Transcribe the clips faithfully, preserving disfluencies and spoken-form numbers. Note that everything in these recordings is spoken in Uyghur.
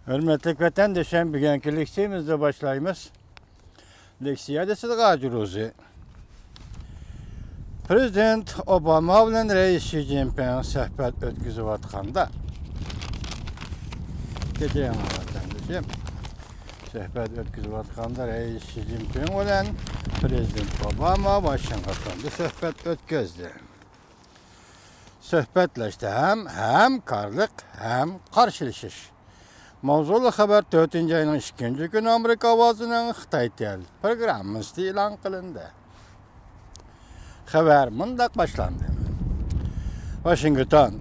ھۆرمەتلىك ۋەتەندىشىم، بۈگۈنكى لېكسىيەمىزنى باشلايمىز. لېكسىيەدە سىزگە ئاجرۇزى. پرېزىدېنت ئوباما بىلەن رەئىس شى جىنپىڭ سۆھبەت ئۆتكۈزۈۋاتقاندا، كەچۈرۈڭ ۋەتەندىشىم، سۆھبەت ئۆتكۈزۈۋاتقاندا رەئىس شى جىنپىڭ بىلەن پرېزىدېنت ئوباما ۋاشىنگتوندا سۆھبەت ئۆتكۈزدى. سۆھبەتلەشتە ھەم ھەمكارلىق، ھەم قارشىلىشىش ماۋزۇلۇق خەۋەر تۆتىنچى ئاينىڭ ئىككىنچى كۈنى ئامېرىكا ئاۋازىنىڭ خىتاي تىل پروگراممىسىدا ئېلان قىلىندى. خەۋەر مۇنداق باشلاندى. ۋاشىنگتون،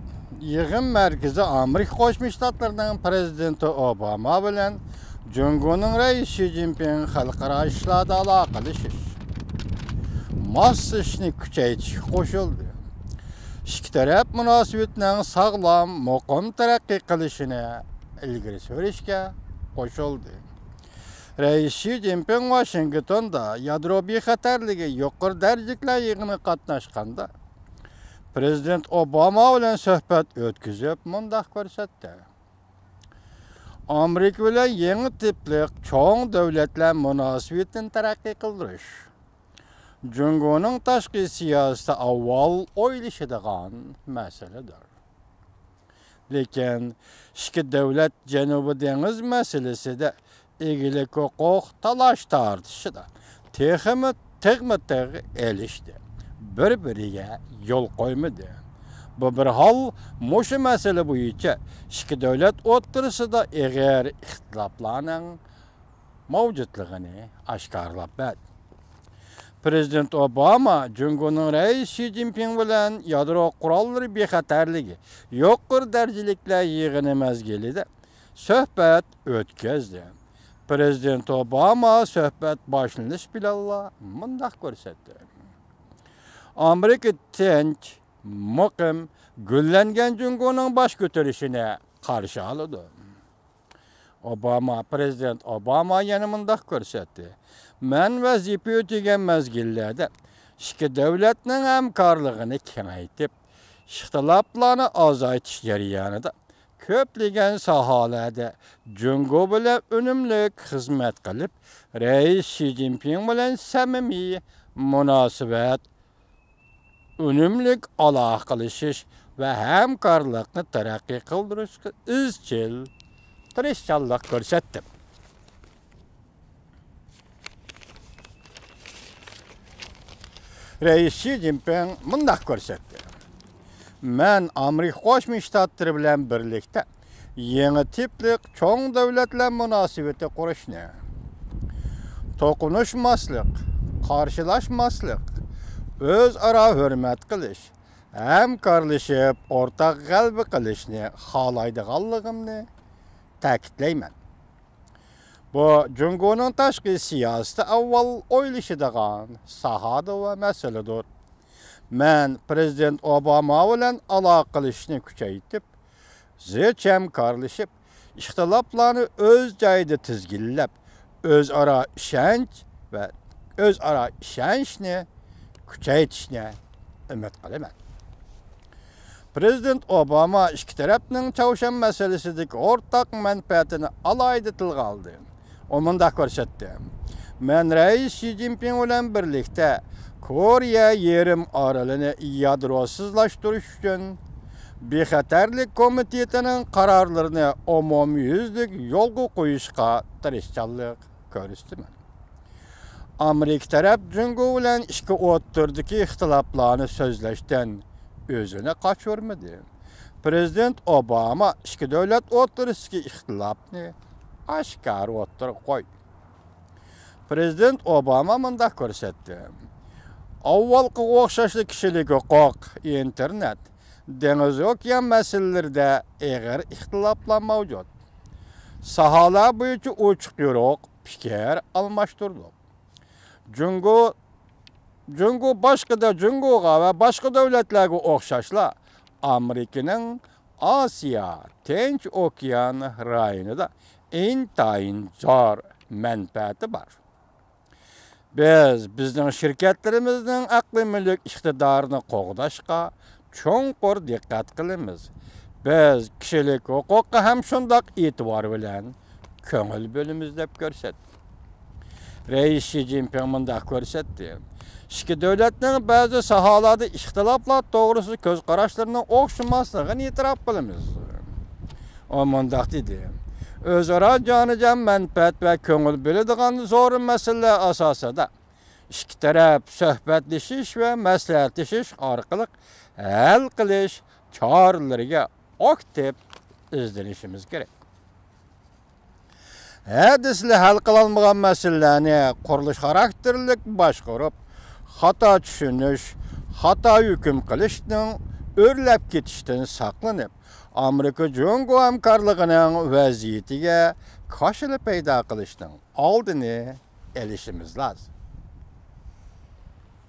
يىغىن مەركىزى ئامېرىكا قوشما شتاتلىرىنىڭ پرېزىدېنتى ئوباما بىلەن جۇڭگونىڭ رەئىسى شى جىنپىڭ خەلقئارا ئىشلاردا ئالاقىلىشىش، ماسلىشىشنى كۈچەيتىشكە قوشۇلدى. ئىككى تەرەپ مۇناسىۋىتىنىڭ ساغلام، مۇقىم تەرەققىي قىلىشىنى ئىلگىرى سۈرۈشكە قوشۇلدى. رەئىس شى جىنپىڭ ۋاشىنگتوندا يادرو بىخەتەرلىكى يۇقىرى دەرىجىلىكلەر يىغىنىغا قاتناشقاندا، پرېزىدېنت ئوباما بىلەن سۆھبەت ئۆتكۈزۈپ، مۇنداق كۆرسەتتى. ئامېرىكا بىلەن يېڭى تىپلىق چوڭ دۆلەتلەر مۇناسىۋىتىنى تەرەققىي قىلدۇرۇش جۇڭگونىڭ تاشقى سىياسىتى ئاۋۋال ئويلىشىدىغان مەسىلىدۇر. لېكىن ئىككى دۆلەت جەنۇبىي دېڭىز مەسىلىسىدە ئىگىلىك ھوقۇق تالاش-تارتىشىدا تېخىمۇ تىغمۇ تىغ ئېلىشتى، بىر-بىرىگە يول قويمىدى. بۇ بىر ھال مۇشۇ مەسىلە بويىچە ئىككى دۆلەت ئوتتۇرىسىدا ئېغىر ئىختىلاپلارنىڭ مەۋجۇتلۇقىنى ئاشكارىلاپ بەردى. پرېزىدېنت ئوباما جۇڭگونىڭ رەئىسى شى جىنپىڭ بىلەن يادرو قوراللىرى بىخەتەرلىكى يۇقىرى دەرىجىلىكلەر يىغىنى مەزگىلىدە سۆھبەت ئۆتكۈزدى. پرېزىدېنت ئوباما سۆھبەت باشلىنىش بىلەنلا مۇنداق كۆرسەتتى. ئامېرىكا تىنچ، مۇقىم، گۈللەنگەن جۇڭگونىڭ باش كۆتۈرۈشىنى قارشى ئالىدۇ. ئوباما، پرېزىدېنت ئوباما يەنە مۇنداق كۆرسەتتى. مەن ۋەزىپە ئۆتىگەن مەزگىللەردە ئىككى دۆلەتنىڭ ھەمكارلىقىنى كېڭەيتىپ، ئىختىلاپلارنى ئازايتىش جەريانىدا كۆپلىگەن ساھەلەردە جۇڭگو بىلەن ئۈنۈملۈك خىزمەت قىلىپ، رەئىس شى جىنپىڭ بىلەن سەمىمىي مۇناسىۋەت، ئۈنۈملۈك ئالاقە قىلىشىش ۋە ھەمكارلىقنى تەرەققىي قىلدۇرۇشقا ئىزچىل تىرىشچانلىق كۆرسەتتىم. رەئىس شى جىنپىڭ مۇنداق كۆرسەتتى. مەن ئامېرىكا قوشما شتاتلىرى بىلەن بىرلىكتە يېڭى تىپلىق چوڭ دۆلەتلەر مۇناسىۋىتى قۇرۇشنى، توقۇنۇشماسلىق، قارشىلاشماسلىق، ئۆزئارا ھۆرمەت قىلىش، ھەمكارلىشىپ ئورتاق غەلىبە قىلىشنى خالايدىغانلىقىمنى تەكىتلەيمەن. بۇ جۇڭگونىڭ تاشقى سىياسىتى ئاۋۋال ئويلىشىدىغان ساھەدە ۋە مەسىلىدۇر. مەن پرېزىدېنت ئوباما بىلەن ئالاقىلىشىشنى كۈچەيتىپ، زىچ ھەمكارلىشىپ، ئىختىلاپلارنى ئۆز جايىدا تىزگىنلەپ، ئۆزئارا ئىشەنچ ۋە ئۆزئارا ئىشەنچنى كۈچەيتىشنى ئۈمىد قىلىمەن. پرېزىدېنت ئوباما ئىككى تەرەپنىڭ چاۋشيەن مەسىلىسىدىكى ئورتاق مەنپەئەتىنى ئالاھىدە تىلغا ئالدى. ئۇ مۇنداق كۆرسەتتى: مەن رەئىس شى جىنپىڭ بىلەن بىرلىكتە كورېيە يېرىم ئارىلىنى يادروسىزلاشتۇرۇش ئۈچۈن بىخەتەرلىك كومىتېتىنىڭ قارارلىرىنى ئومۇميۈزلۈك يولغا قويۇشقا تىرىشچانلىق كۆرسىتىمەن. ئامېرىكا تەرەپ جۇڭگو بىلەن ئىككى ئوتتۇرىدىكى ئىختىلاپلارنى سۆزلەشتىن ئۆزىنى قاچۇرمىدى. پرېزىدېنت ئوباما ئىككى دۆلەت ئوتتۇرىسىدىكى ئىختىلاپنى ئاشكارا ئوتتۇرىغا قويدى. پرېزىدېنت ئوباما مۇنداق كۆرسەتتى: ئاۋۋالقىغا ئوخشاشلا كىشىلىك ھوقۇق، ئىنتېرنېت، دېڭىز ئوكيان مەسىلىلىرىدە ئېغىر ئىختىلاپلار مەۋجۇت. ساھەلەر بويىچە ئوچۇق-يورۇق پىكىر ئالماشتۇردۇق. جۇڭگو، جۇڭگو باشقىدا، جۇڭگوغا ۋە باشقا دۆلەتلەرگە ئوخشاشلا، ئامېرىكىنىڭ ئاسىيا، تىنچ ئوكيان رايونىدا ئىنتايىن زور مەنپەئەتى بار. بىز بىزنىڭ شىركەتلىرىمىزنىڭ ئەقلىي مۈلۈك ئىقتىدارىنى قوغداشقا چوڭقۇر دىققەت قىلىمىز. بىز كىشىلىك ھوقۇققا ھەم شۇنداق ئېتىبار بىلەن كۆڭۈل بۆلىمىز، دەپ كۆرسەتتى. رەئىس شى جىنپىڭ مۇنداق كۆرسەتتى: ئىككى دۆلەتنىڭ بەزى ساھەلەردە ئىختىلاپلار توغرىسىدا كۆز قاراشلىرىنىڭ ئوخشىماسلىقىنى ئېتىراپ قىلىمىز. ئۇ مۇنداق دېدى: ئۆزئارا جانىجان مەنپەئەت ۋە كۆڭۈل بۆلىدىغان زور مەسىلىلەر ئاساسىدا ئىككى تەرەپ سۆھبەتلىشىش ۋە مەسلىھەتلىشىش ئارقىلىق ھەل قىلىش چارىلىرىگە ئاكتىپ ئىزدىنىشىمىز كېرەك. ھە دېسىلە ھەل قىلالمىغان مەسىلىلەرنى قۇرۇلۇش خاراكتېرلىك باشقۇرۇپ، خاتا چۈشىنىش، خاتا ھۆكۈم قىلىشنىڭ ئۆرلەپ كېتىشتىن ساقلىنىپ، ئامېرىكا جۇڭگو ھەمكارلىقىنىڭ ۋەزىيىتىگە كاشىلا پەيدا قىلىشنىڭ ئالدىنى ئېلىشىمىز لازىم.